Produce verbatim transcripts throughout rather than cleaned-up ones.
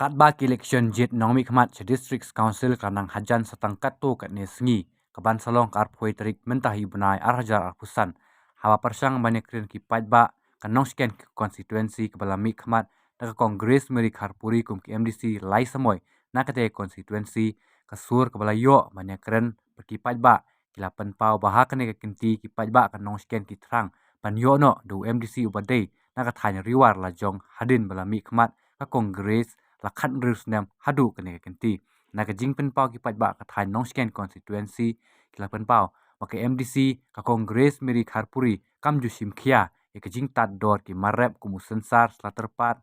Katba ki election jied nongmihkhmat sha District Council ka nang hajan sa tang katto katne sngi, kaban sa long ka arphew tarik mynta hi u bnai ar hajar arphew san. Haba pyrshang ban ïakren ki paidbah ka Nongshken constituency kaba la mihkhmat da ka Kong Grace Mary Kharpuri kum ka M D C lai samoi na kata ka constituency, ka sur kaba la ïoh ban ïakren bad ki paidbah ki la pynpaw ba ha kane ka kynti ki paidbah ka Nongshken ki thrang ban ïoh noh da u M D C uba dei na ka thaiñ Ri War Lajong hadien ba la mihkhmat ka Kong Grace la khathynriew snem haduh kane ka kynti. Na ka jingpynpaw ki paidbah ka thaiñ Nongshken constituency ki la pynpaw ba ka M D C ka Kong Grace Mary Kharpuri kam ju shim khia ïa ka jingtad dor ki mar rep kum u synsar, sla tyrpad,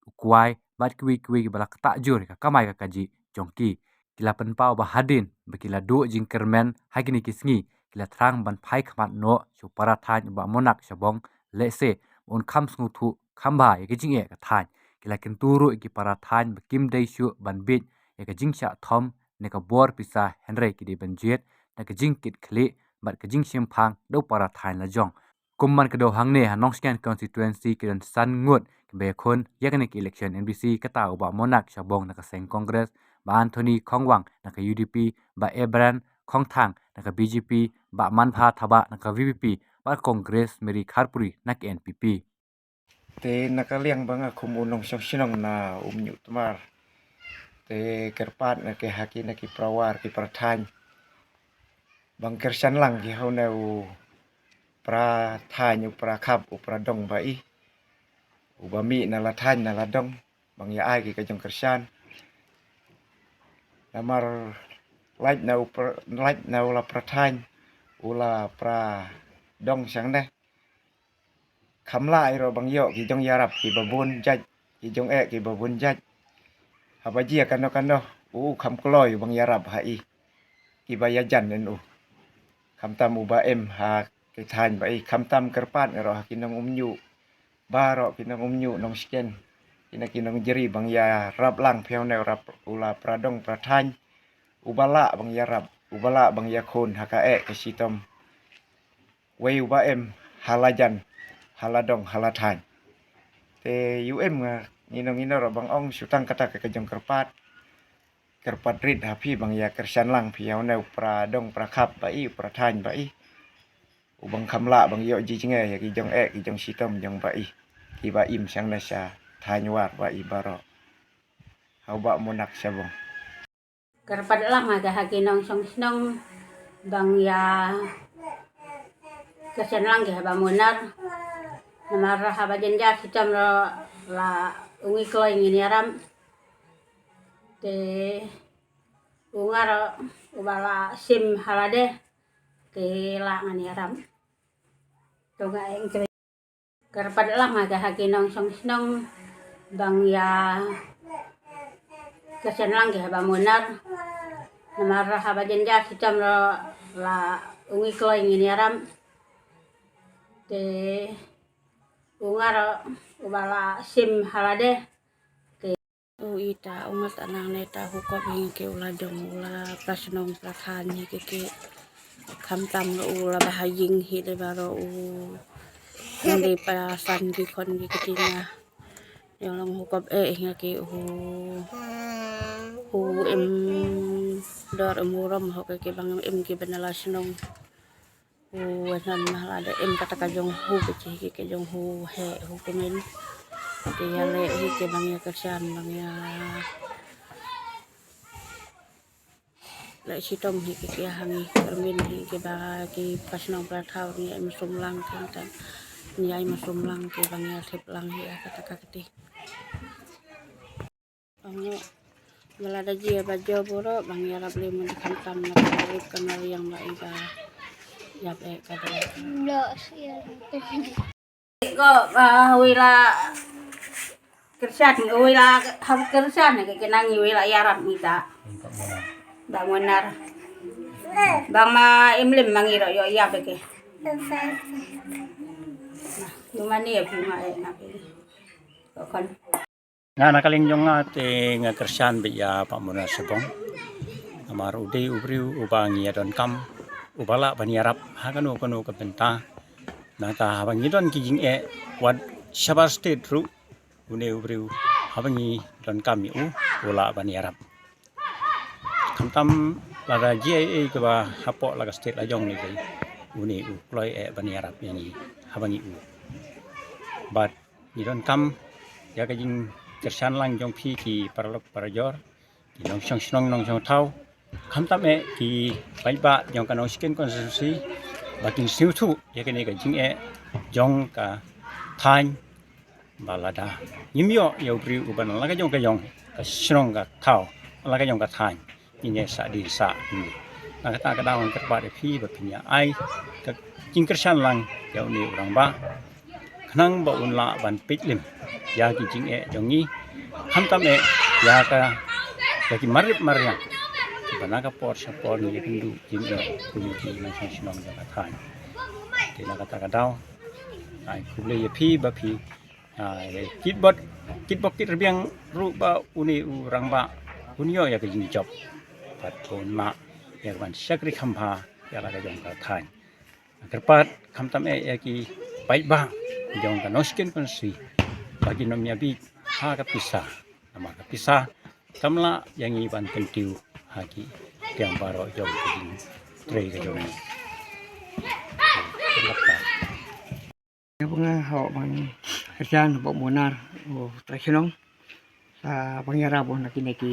u kwai bad kiwei kiwei kiba la ktah jur ïa ka kamai ka kajih jong ki. Ki la pynpaw ba hadien ba ki la duh jingkyrmen ha kine ki sngi, ki la thrang ban phai khmat noh sha u para thaiñ u Bah Monak Shabong, lehse un kham sngewthuh kham bha ïa ka jingeh ka thaiñ. Ki la kyntu ruh ïa ki para thaiñ ba kim dei shuh ban bieit ïa ka jingshah thom ne ka bor pisa, hynrei ki dei ban jied na ka jingkitkhlieh bad ka jingshemphang da u para thaiñ Lajong. Kum man ka daw hangne ha Nongshken constituency ki don san ngut kiba ïakhun ïa kane ka election M D C, kata u Bah Monak Shabong na ka seng Congress, Bah Anthony Khongwang na ka U D P, Bah Ebran Khongthang na ka B J P, Bah Manpha Thabah na ka V P P, bad Kong Grace Mary Kharpuri na ka N P P. Te na ka liang ba nga kum u nongshong shnong na Umñiuhtmar, te kyrpad nga ki ha kine ki para war ki para thaiñ ban kyrshan lang ki ha une u para thaiñ, u para khap, u para dong ba i, uba mih na la thaiñ na la dong, ban ïa ai ki ka jong kyrshan. Namar lait na u pra-, lait na u la para thaiñ, u la para dong shangne, kham lah ïa ro ban ïoh ki jong ïarap kiba bun jait, ki jong eh kiba bun jait. Haba jia kano kano, u kham kloi ban ïarap ha i kiba ïajan ïa u. Khamtam uba em ha ki thaiñ ba i, khamtam kyrpad ïa ro ha ki nong Umñiuh, baroh ki nong Umñiuh, Nongshken, kine ki nongjri ban ïarap lang phi ha une u la para dong para thaiñ, uba lah ban ïarap, uba lah ban ïakhun ha ka eh ka shitom. Wei uba em ha la jan, ha la dong, ha la thaiñ. Te ïu em nga ngino ngino ro ban ong shu tang kata ka jong kyrpad. Kyrpad rit ha phi ban ïa kyrshan lang phi ha une u para dong para khap ba i, u para thaiñ ba i, u ban kham lah ban ïoh jingjngai ïa ki jong eh ki jong shitom jong ba i, kiba im shangne sha thaiñ War ba i baroh. Ha u Bah Monak Shabong. Kyrpad lang ha ki nongshong shnong ban ïa kyrshan lang ki ha Bah Monar. Namar haba jynjar shitom ro la u ngi kloi ngin ïarap. Te u nga ro uba la shim ha lade, te la ngan ïarap. To nga eng Kyrpad lang ha ki nongshong shnong ban ïa kyrshan lang ki ha Bah Monar. Namar haba jynjar shitom ro la u ngi kloi ngin ïarap. Te u nga ro uba la shim ha lade. U ita u ngat anang ne ta hukop hi ki u la dong u la pra shnong pra khan hi ki ki. Khamtam u la ba ha ïing hi de baroh u nang dei pa san ki khon ki ki tinga. Ïa long hukop eh hi ki u u im dor im u rom ho ki ki bang im ki bana la shnong. U nan ma la da em kata ka jong hu ka chi ki ka jong hu he hu kumin. Ki ïa le hi ki bang ïa kyrshan bang ïa le shitom hi ki ki hangi kyrmin hi ki ba ki pa shnong pa thaw ni em sum lang ki ta ni ai ma sum lang ki bang ïa thep lang hi kata ka kati. Bang ïa, ba la da jia ba jia buro, bang ïarap lei mun khamtam na ka rip ka na riang ba i ba ïap eh ka dei. Ko, ah, wei la kyrshan, wei la ha kyrshan ke ke nang wei la ïarap ni ta. Bang Monar. Bang ma im lim bang iro ïo ïap ke. Yu mane ïa phi ma eh na phi. Ko kon. Nga na ka liang jong nga te nga kyrshan beit ïa Bah Monar Shabong. Namar u dei u briew uba ngi ïa donkam, uba lah ban ïarap ha kano kano ka bynta. Nangta haba ngi don ki jingeh wat shabar state ruh, une u briew Haba ngi donkam ïa u, u lah ban ïarap. Khamtam lada jia ei ei kaba hapoh la ka state la jong ne, une u kloi eh ban ïarap ïa ngi haba ngi u. Bad ngi donkam ïa ka jingkyrshan lang jong phi ki paralok parajor, ki nongshong shnong nongshong thaw, khamtam eh ki paidbah jong ka Nongsiken constituency, ba kin sngewthuh ïa kane ka jingeh jong ka thaiñ, ba lada ngim ïoh ïa u briew uba na la ka jong ka jong ka shnong ka thaw, na la ka jong ka thaiñ, ngin ïa sah dien sah. Na kata ka daw ngan kyrpad ïa phi ba phin ïa ai ka jingkyrshan lang ïa une u rangbah, khnang ba un lah ban peit lem ïa ki jingeh jong ngi, khamtam eh ïa ka, ïa ki marip mariang kiba na ka por sha por ngi ïakynduh jingeh kum ki nongshong shnong jong ka thaiñ. Te na kata ka daw ai khublei ïa phi ba phi, ah, kit bok, kit bok kit rbiang ruh ba une u rangbah un ïoh ïa ka jingjop bad un lah ïa ka ban shakri kham bha ïa la ka jong ka thaiñ. Kyrpad khamtam eh ïa ki paidbah jong ka Nongsiken constituency ba kin ym ïa bit ha ka pisa, namar ka pisa kam lah ïa ngi ban kyntiew ha ki tiang baroh jong ka jingtrei ka jong ngi. Ïa ba nga hok ban kyrshan ba u Munar u trai shnong sa ban ïarap na kine ki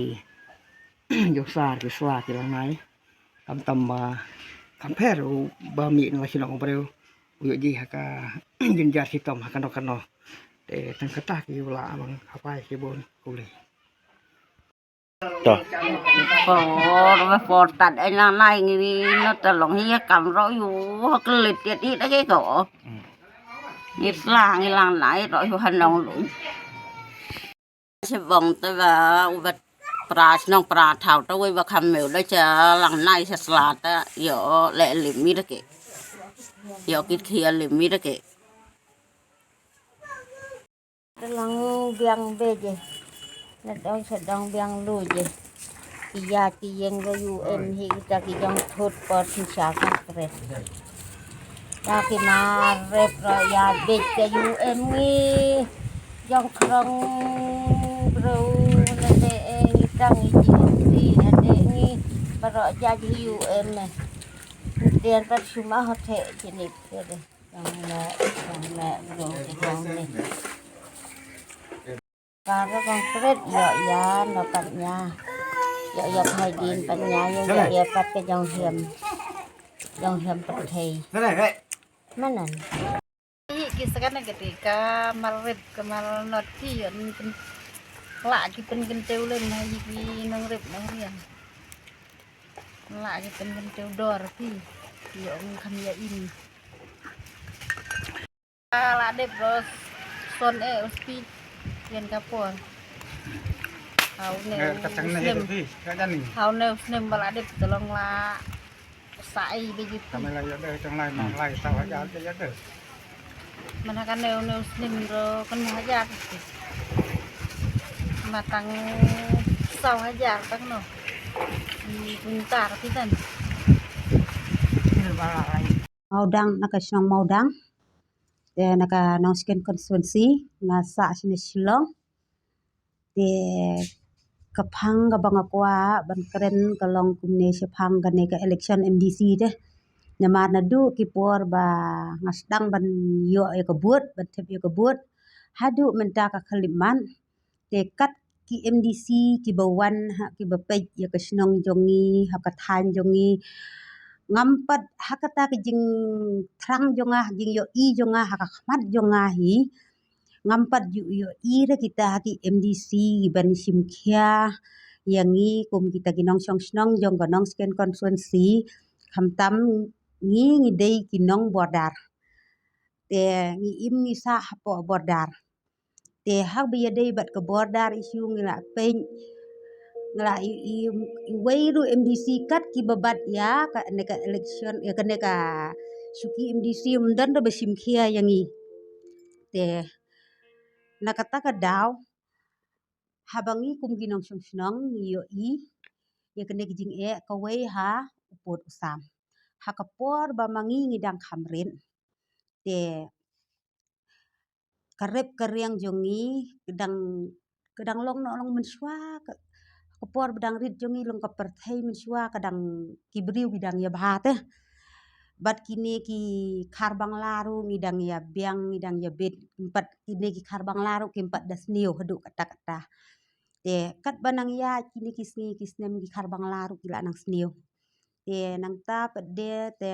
jongsar ki sla ki langnai. Khamtam ba kham pher u ba mih na la shnong u briew u ïoh ji ha ka jynjar shitom ha kano kano. Te tang kata ki u lah ban hapai shibun. Khublei. To. Por ba por tat ai lang nai ngi no ta long hi kam ro yu ha klet tiat i da ke ko. Ngi sla ngi lang nai ro yu ha nong lu. Sibong ta ba u ba pra shnong pra thaw ta wei ba kham meu da cha lang nai cha sla ta ïoh le lim mi da ke. Ïoh kit khia lim mi da ke. Ka long biang be je. Na dong sa dong biang lu je. Ki ïa ki ïeng ka U M hi kita ki jong thut por shisha ka kret. Ta ki ma rep ro ïa bit ka U M ngi. Jong krong bro na de e ngi tang i ji si na de ngi. Baroh ja ji U M eh. Tian pat suma hote ji ni. Jong me, jong me, bro, jong me. Para kong pret, ïoh ïa, no pat nia. Ïoh ïa, phai din pat nia, ïoh ïa, ïa pat ka jong hiam. Jong hiam pat thei. Manan. Hi ki sakan na kati ka mar rep, ka mar not ki ïoh ni kin. La ki pen kin teu len, hi ki nong rep, nong rian. La ki pen kin teu dor ki. Ïoh ngi kham ïa in. La dep ro son e u spi yen ka por. Hau ne u snem. Hau ne u snem ba la dep tolong la sa i be ju. Kami la ïa de tang lai ma lai sa wa ja de ïa de. Mana ka ne u ne u snem ro kan ma hajar. Ma tang sa hajar tang no. Ni kuntar pitan. Maudang na ka shnong Maudang. Te na ka Nongsiken constituency nga sah shane Shillong. Te ka phang kaba nga kwah ban kren ka long kumne shaphang kane ka election M D C te. Namar naduh ki por ba nga sdang ban ïoh ïa ka vote, ban thep ïa ka vote, haduh mynta ka khyllipmat. Te kat ki M D C kiba wan ha kiba peit ïa ka shnong jong ngi, ha ka thaiñ jong ngi, ngam pat ha kata ka jingthrang jong nga, jingïohi jong nga, ha ka khmat jong nga hi. Ngam pat ju ïohi re kita ha ki M D C kiban shim khia ïa ngi kum kita ki nongshong shnong jong ka Nongsiken constituency, khamtam ngi ngi dei ki nong border. Te ngi im ngi sah hapoh border. Te haba ïadei bad ka border issue ngi la peit, ngi la i, i, i wei ruh M D C kat kiba bat ïa kane ka election, ïa kane ka shuki M D C ym don ruh ba shim khia ïa ngi. Te na kata ka daw haba ngi kum ki nongshong shnong ngi ïohi ïa kane ka jingeh kawei ha u pud u sam. Ha ka por ba ma ngi ngi dang kham rit. Te ka rep ka riang jong ngi ka dang ka dang long noh long mynshuwa ka, ka por ba dang rit jong ngi long ka pyrthei mynshuwa ka dang ki briew ki dang ïa bha te. Bad kine ki khar bangla ruh ngi dang ïa biang ngi dang ïa bit. Kim pat kine ki khar bangla ruh kim pat da sniew haduh katta katta. Te katba nang ïa kine ki sngi ki snem ki khar bangla ruh ki la nang sniew. Te nangta pat de te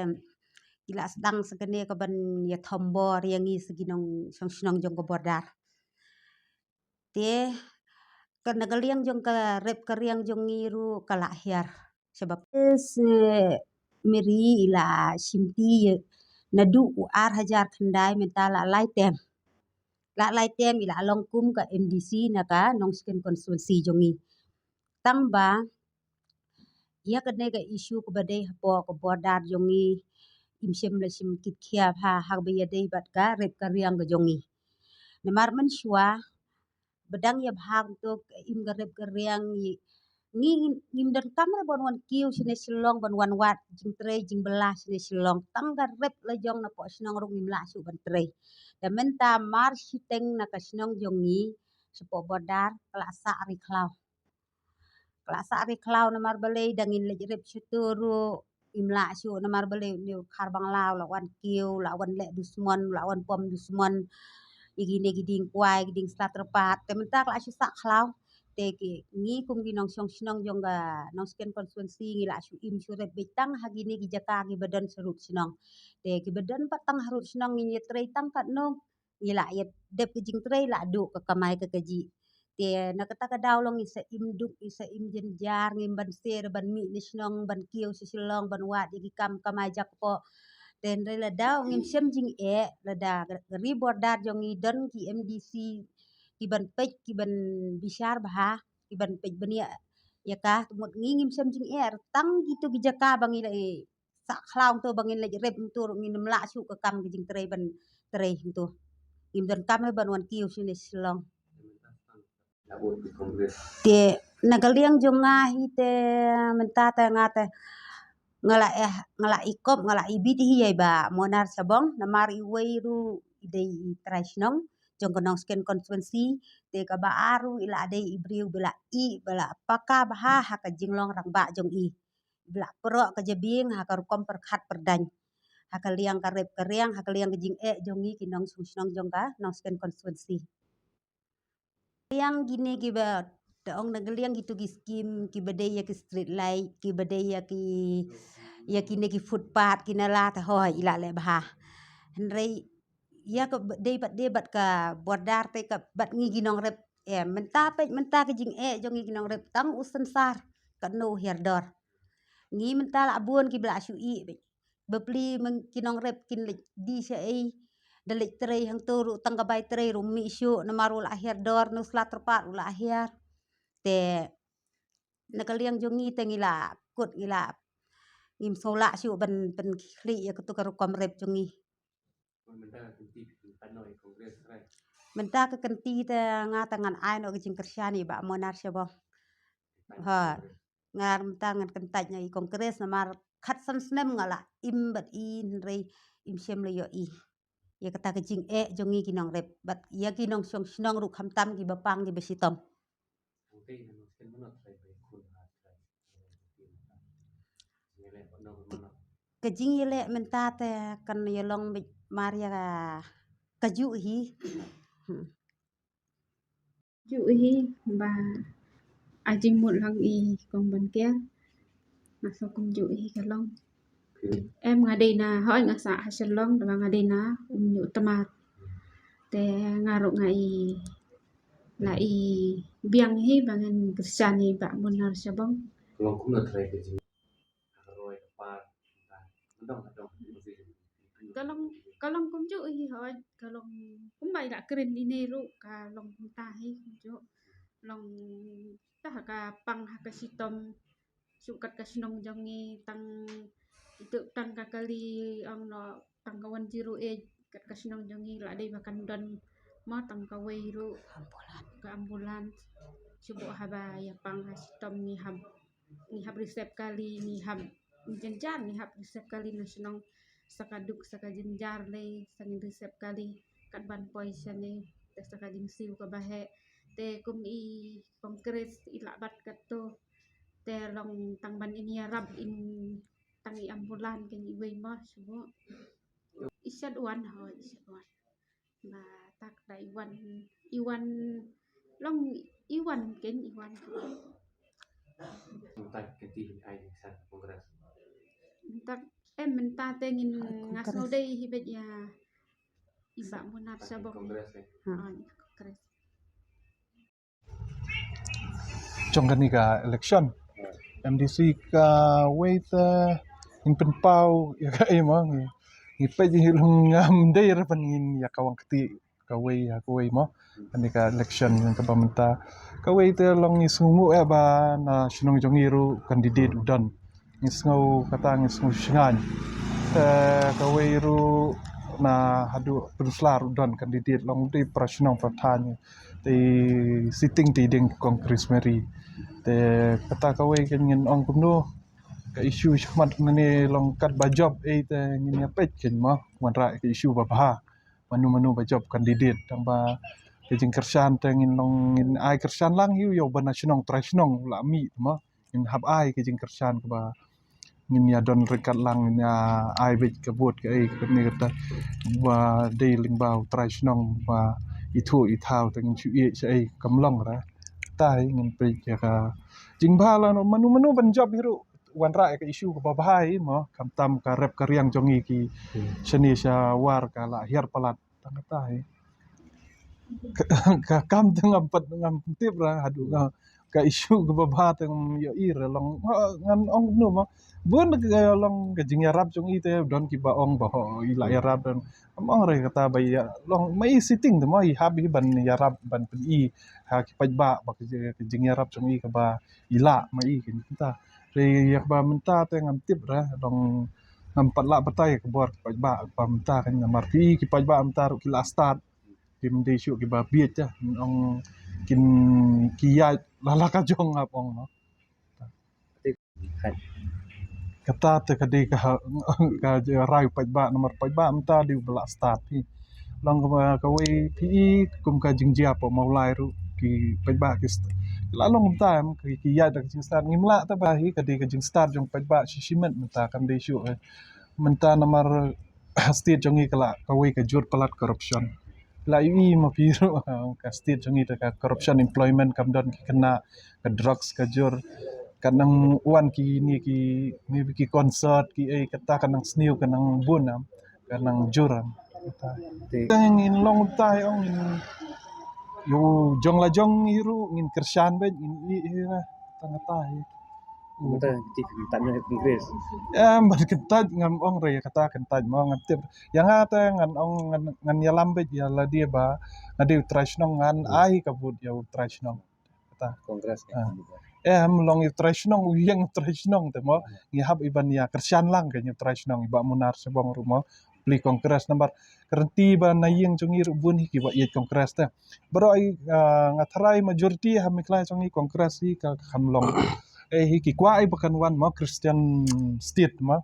ki la sdang sa kane ka ban ïa thombor ïa ngi sa ki nongshong shnong jong ka border. Te ka na ka liang jong ka rep ka riang jong ngi ruh ka la hiar. Sebab se Mary i la shimti naduh u ar hajar khyndai mynta la lai tem. La lai tem i la long kum ka M D C na ka Nongshken constituency jong ngi. Tang ba ïa kane ka issue kaba dei hapoh ka border jong ngi, im shym la shim kit khia ha, ha kaba ïadei bad ka rep ka riang ka jong ngi. Namar mynshuwa ba dang ïa bha to im ka rep ka riang ngi, ngi ngim donkam re ban wan kiew shane Shillong ban wan wad jingtrei jingbylla shane Shillong. Tang ka rep la jong napoh shnong ruh ngim lah shuh ban trei. Te mynta mar shiteng na ka shnong jong ngi shapoh border ka la sah ri khlaw. Ka la sah ri khlaw namar balei da ngin leit rep shuh to ruh im lah shuh namar balei une u khar bangla u la wan kiew, u la wan leh dusmon, u la wan pom dusmon. Ïa kine ki dieng kwai, ki dieng sla tyrpad. Te mynta ka la shu sah khlaw. Te ki ngi kum ki nongshong shnong jong ka Nongshken constituency ngi la shu im shu rep beit tang ha kine ki jaka kiba don sharud shnong. Te kiba don pat tang harud shnong ngin ïa trei tang katno ngi la ïa dep ka jingtrei la duh ka kamai ka kajih. Te na kata ka daw long ngi sa im duk ngi sa im jynjar ngim ban ser ban mih na shnong ban kiew sha Shillong ban wad ïa ki kam kamai jakpoh. Te hynrei lada ngim shem jingeh lada ka ri border jong ngi don ki M D C ki ban peit ki ban bishar bha ki ban peit ban ïa ïa ka mut ngi ngim shem jingeh tang kito ki jaka ba ngi la sah khlaw to ba ngin leit rep to ruh ngin ym lah shuh ka kam ka jingtrei ban trei to. Ngim donkam re ban wan kiew shane Shillong. Te na ka liang jong nga hi te mynta te nga te nga la eh nga la i kop nga la i bit hi ïa i Bah Monar Shabong namar iwei ruh i dei i trai shnong jong ka Nongshken constituency. Te kaba ar ruh i la dei i briew ba la i ba la paka bha ha ka jinglong rangbah jong i. Ba la pyrshah ka jabieng ha ka rukom pyrkhat pyrdaiñ ha ka liang ka rep ka riang ha ka liang ka jingeh jong ngi ki nongshong shnong jong ka Nongshken constituency. Liang kine kiba da ong na ka liang kitu ki skim kiba dei ïa ki street light kiba dei ïa ki ïa kine ki footpath kine la te hoi i la leh bha. Hynrei ïa ka dei bad dei bad ka border te ka bad ngi ki nongrep. Eh mynta peit mynta ka jingeh jong ngi ki nongrep tang u sensar katno u hiar dor. Ngi mynta la bun kiba la shu i beit. Bapli meng ki nongrep kin leit di sha ei da leit trei hangto ruh tang ka bai trei ruh mih shuh namar u la hiar dor nu sla tyrpad u la hiar. Te na ka liang jong ngi te ngi la kut ngi la ngim sngewlah shuh ban pynkhlieh ïa katu ka rukom rep jong ngi. Mynta ka kynti te nga te ngan ai noh ka jingkyrshan ïa i Bah Monar Shabong. Ha. Nga mynta ngan kyntait na i Congress namar khatsan snem nga la im bad i hynrei im shem la ïoh i ïa kata ka jingeh jong ngi ki nongrep bad ïa ki nongshong shnong ruh khamtam kiba pang kiba shitom. Ka jingïaleh mynta te kan ïalong beit mar ïa ka juh hi. Juh hi ba a jingmut lang i kong ban kiar. Nga sa kumjuh hi ka long. Em nga dei na hoi nga sa ha Shillong da nga dei na um nyu tamar. Te nga ruh nga i la i biang hi ba ngan kyrshan i Bah Monar Shabong. Long kum na trai ka jing. Ka long ka long kumjuh hi hoi ka long kumba i la kren ine ruh ka long kumta hi kumjuh. Long ta ha ka pang ha ka shitom shu kat ka shnong jong ngi tang itu tang ka kali ong no tang ka wan jiru e kat ka shnong jong ngi la dei ba kan don mo tang ka wei ruh ka ambulance shu bo haba ïa pang ha shitom ngi hap ngi hap risep kali ngi hap jynjar ngi hap risep kali na shnong sa ka duk sa ka jynjar lei sa ngi risep kali kat ban poi shane te sa ka jingsiew kaba heh Te kum i Congress i lah bat katto. Te long tang ban in ïarap in tang i ambulan kein iwei mo shuh. I shad wan ho i shad wan. Ba tak da i wan i wan long i wan kein i wan. Mynta ka ti ai sa Congress. Mynta em mynta te ngin nga sngew dei hi bad ïa i Bah Munat Sabong. Congress eh. Ah, Congress. Jong kane ka election MDC kawei te ngin pynpaw ïa kaei mo ngi, ngi peit hi long ngam dei re ban ngin ïa kawang kti kawei ha kawei mo. Kane ka election kaba mynta kawei te long ngi sngewnguh ïa ba na shnong jong ngi ruh candidate u don. Ngi sngew kata ngi sngew shngaiñ. Te kawei ruh na haduh pynsla ruh don candidate long dei para shnong para thaiñ. Te sitting te ding Congress Mary. Te kata kawei kan ngin ong kumno ka issue shakhmat nane long kat ba jop ei te ngin ïa peit kein mo wanrah ka issue ba bha. Manu manu ba jop candidate tang ba ka jingkyrshan te ngin long ngin ai kyrshan lang ïa u ba na shnong trai shnong la mih mo. Ngin hap ai ka jingkyrshan kaba ngin ïa don ryngkat lang ngin ïa ai beit ka vote kaei kane kata ba dei lyngba u trai shnong ba ithuh ithaw te ngin shu ïeh shaei kam long re. Kata hi ngin peit ïa ka jingbha la manu manu ban jop hi ruh wanrah ïa ka issue kaba bha hi mo khamtam ka rep ka riang jong ngi ki shane sha war ka la hiar palat. Tang kata hi ka kam te ngam pat ngam tip ra haduh nga ka issue kaba bha te ngam ïohi re long ngan ong no ma bun ka long ka jingïarap jong i te don kiba ong ba ho i la ïarap don ngam ong re kata ba ïa long ma i sitting te ma i hap i ban ïarap ban pyni ha ki paidbah ba ka jingïarap jong i kaba i la ma i kata re ïa kaba mynta te ngam tip re long ngam pat lah batai ka bor ki paidbah kaba mynta kan namar ki ki paidbah mynta ruh ki la start kim dei shuh kiba bieit te ong kin ki ïaid la la ka jong ngap ong no. Kata te ka dei ka ka rai paidbah namar paidbah mynta dei ba la start hi. Long kaba kawei phi i kum ka jingjia pa Mawlai ruh ki paidbah ki la long mynta em ki ïaid da ka jingstart ngim lah te ba hi ka dei ka jingstart jong paidbah shi shimet mynta kam dei shuh. Mynta namar state jong ngi ka la kawei ka jur palat corruption. La i ma phi ruh ka state jong ngi te ka corruption employment kam don ki kena ka drugs ka jur ka nang wan ki ni ki maybe ki concert ki ei kata ka nang sniew ka nang bun am ka nang jur am. Te ngin long tai ong ngin ïa u jong la jong ngi ruh ngin kyrshan beit ngin i i ra tang tai. Mynta ki kyntait na Congress. Em ban kyntait ngam ong re kata kyntait mo ngam tip. Ïa nga te ngan ong ngan ngan ïalam beit ïa lade ba nga dei u trai shnong ngan ai ka vote ïa u trai shnong. Kata. Congress. Em long ïa u trai shnong u ïeng u trai shnong te mo ngi hap i ban ïa kyrshan lang ka ïa u trai shnong i Bah Munar Sabong ruh mo. Pli Congress namar ka rynti ba na ïing jong ngi ruh bun hi kiba ïeit Congress te. Baroh i nga tharai majority ha Meghalaya jong ngi Congress hi ka kham long. Eh hi ki kwah i ba kan wan mo Christian state mo.